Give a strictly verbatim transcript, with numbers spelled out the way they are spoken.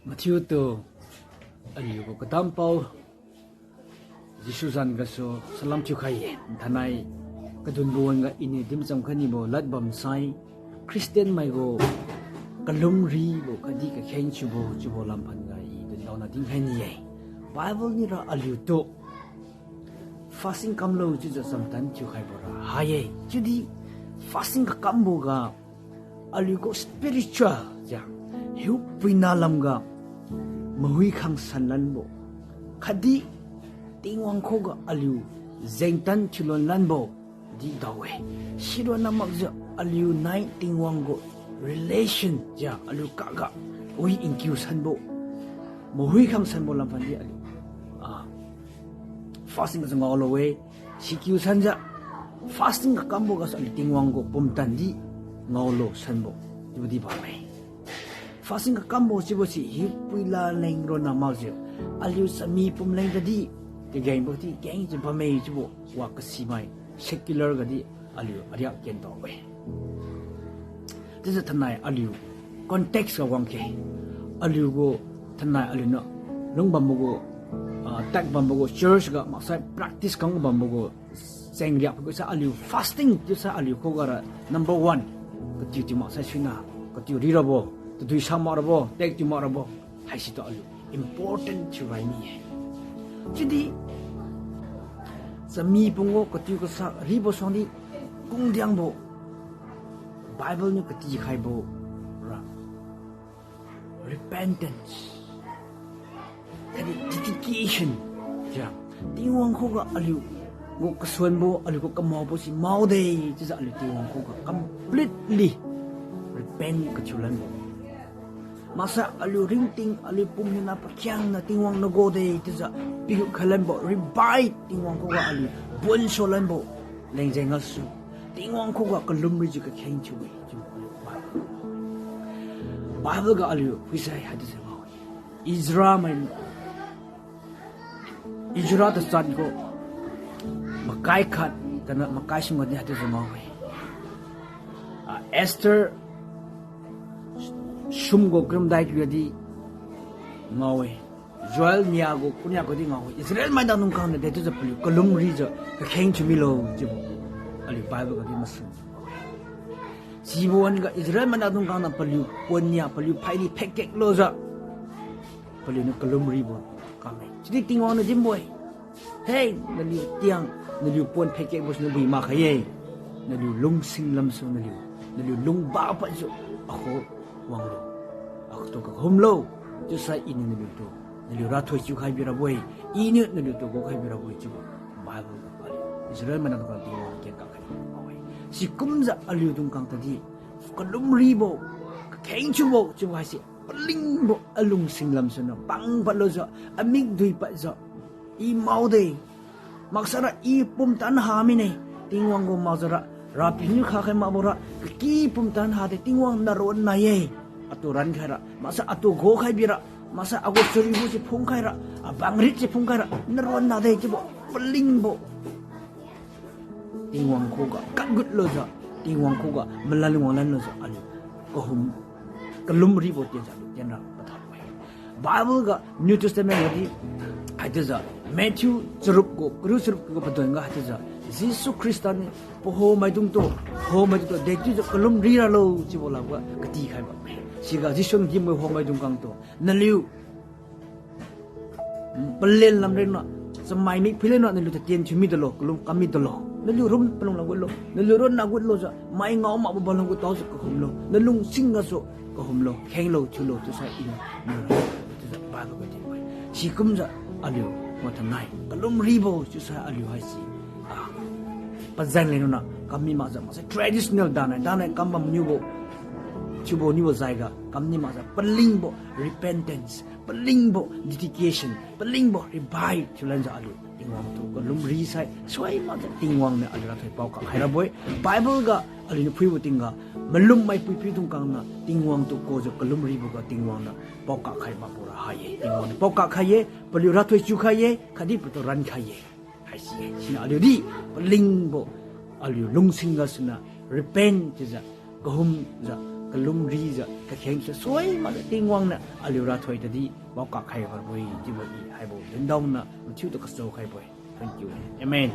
Mathiutu aliugu kadampao Jesu zan gasu salam thiukhai-e. Thainai kadunbo wan-ga iniu din cham khainibo ladbam sai, Christian maigu kalumribo khatdi kakheng thiubo chiubo lamphan ga i dindaona dinkhai ni-e. Bible niura aliutu fasting kamlo chiujiu chamtan thiukhaibo ra ha-e. Chiudi fasting kakamboga aliugu spiritual jiu, hiupuina lamga mahui khang sanlanbo khatdi Tingwang khuga aliu jengtan thiulon lanbo di dao-e. Sironna makjiu aliu nai Tingwang gu relation jiu aliu kaga wi nkiu sanbo, mahui khang sanbo lamphan di aliu, ah, fasting gasu ngaolo-e. Sikiu sanjiu fasting kakambo gasu aliu Tingwang gu pumtan di ngaolo sanbo chiubo di bamme. Fasting kakambo chiubo si hiupuila leng ronna makjiu aliu chami pum leng tadi kagengbo di kengjiu bamme chiubo wa kasimai secular gadi aliu ariak ken tao-e. Chiujiu thainai aliu context ga wangkhe, aliugu thainai aliuniu lungbambo gu, ah, tak bambo gu church ga maksai practice kang bambo gu chengriak pagu sai aliu fasting chiusai aliu khuga ra number one, katiu tiu maksai suina, katiu rirabo, tadui sa makrabo, tak tiu makrabo, haisitu aliu important thiurai mi-e. Chiudi chami pum gu katiu kasa ribo suangdi kungdiangbo Bible niu katikhaibo ra repentance, khatdi dedication, jiu, Tingwang khuga aliu gu kasuanbo, aliu gu kamaobo si maode chiujiu aliu Tingwang khuga completely repent kathiu lanbo. Maksai aliu ringting, aliu pum hina pakhiangna Tingwang nagu de chiujiu pikhai lanbo, revive Tingwang khuga aliu bonso lanbo, lengjeng gasu Tingwang khuga kalumrijiu kakheng thiu-e chiu aliu Bible ga aliu phuisai haichiujiu ngao-e. Israel mai, Israel tachat gu makai khat tana makai sum gadi haichiujiu ngao-e. Ah, Esther sum gu karumdai kiu gadi ngao-e. Joel nia gu kania gadi ngao-e. Israel maidung kangniu dechiujiu paliu kalumrijiu kakheng thiu milo chiubo aliu Bible gadi masun. Sibo wan-ga Israel maidung kangniu paliu pon nia, paliu phaidi phekek lujiu paliuniu kalumribo kamme. Chiudi Tingwang niu dinbo-e, hei, naliu tiang, naliu pon phekekbo siniu bui makhai-e. Naliu lungsing lamsu naliu, naliu lungba padjiu akhu wanglo, atu kahumlo, chiusai Iniu naliutu naliu rathoi chiukhai birabo-e, Iniu naliutu gukhai birabo-e chiubo Bible ga aliu Israel maidung kang Tingwang ken kakhai-e. Sikumjiu aliudung kang tadi kalumribo, kakheng thiubo chiubo haise palingbo alungsing lamsuniu pang padlujiu, amik dui padjiu, I maode, maksara I pumtan ha mine, Tingwang gu makjiura, Rapiu niu khakhai makbora, kaki pumtan hade Tingwang naron nai-e. Atu rankhaira maksai atu gukhai bira, maksai agu charibo si phungkhaira, abangrit si phungkhaira naron nade chiubo palingbo Tingwang khuga katgut lujiu, Tingwang khuga malan wanglan lujiu aliu kahum, kalumribo tienjiu aliu tienra pathao-e. Bible ga New Testament gadi haichiujiu Matthew charuk gu kariu charuk gu padon ga haichiujiu Jesu Khrista niu pahomaidungtu, pahomaidungtu dechiujiu kalumri ralo chiubo lamga katikhai bamme. Siga Jesu niu dinbo homaidung kangtu, naliu palen lamrena, chamai mik philenna naliu tatien thiu midalo, kalum kam midalo. Naliu rum palung lamgutlo, naliu ronna gutlujiu mai ngao makbo bamlung gu taojiu kahumlo, nalung sing gasu kahumlo, khenglo, thiulo chiusai Iniu nara chiujiu Bible ga dinbo-e. Sikumjiu aliu mathanai kalumribo chiusai aliu haise, ah, pazan lenuna kammi makjiu maksai traditional danai danai kambam niubo, thiubo niubo jaiga kamni makjiu palingbo repentance, palingbo dedication, palingbo revive thiulanjiu aliu Tingwang tu kalumri sai suai makjiu Tingwang niu aliu rathoi paokak khairabo-e. Bible ga aliuniu phuibo tingga malum maipui piudung kangniu Tingwang tu kojiu kalumriboga Tingwang niu paokak khai makbo ra ha-e. Tingwang niu paokak khai-e, paliu rathoi chiu khai-e, khatdi patu ran khai-e. Haisi-e, siniu aliudi palingbo, aliu lungsing gasuniu repent chiujiu, kahumjiu, kalum rijiu kakheng se sui makjiu Tingwang niu aliu rathoi tadi bao kakhai bambo-e chiubo i haibo dindaona mathiu tu kasu khaibo-e. Thank you. Amen.